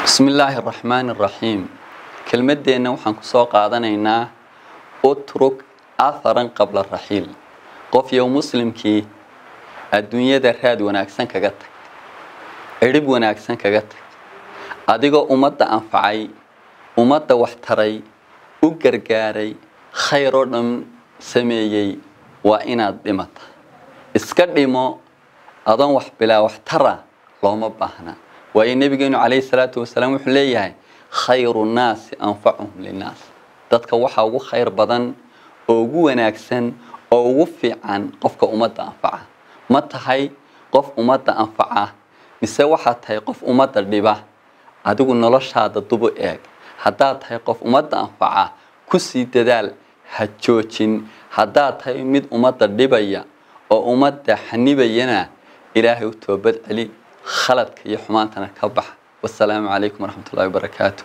Bismi illaahi araxmaani araxiim. Kelmadeenna waxaan kusoo qaadanaynaa utruk atharan qabla raxiil. Qof yow muslimkii adduunyada raad wanaagsan kaga tag, cidhib wanaagsan kaga tag, adigoo ummadda anfacay, ummadda wax taray, u gargaaray, khayr oo dhan sameeyey, waa inaad dhimata. Iska dhimo adoon wax bilaa wax tara looma baahna. Waayo nebigeenu calayhi salaatu wasalaam wuxuu leeyahay khayru nnaasi anfacuhum linnaas. Dadka waxaa ugu khayr badan oo ugu wanaagsan oo ugu fiican qofka ummadda anfaca. Ma tahay qof ummadda anfaca mise waxaad tahay qof ummadda dhiba? Adigu noloshaada dubu eeg. Haddaad tahay qof ummadda anfaca, kusii dadaal, ha joojin. Haddaad tahay mid ummadda dhibaya oo ummadda xanibayana, ilaahay u toobad celi, khaladka iyo xumaantana ka bax. Wasalaamu calaykum waraxmatullahi wabarakaatu.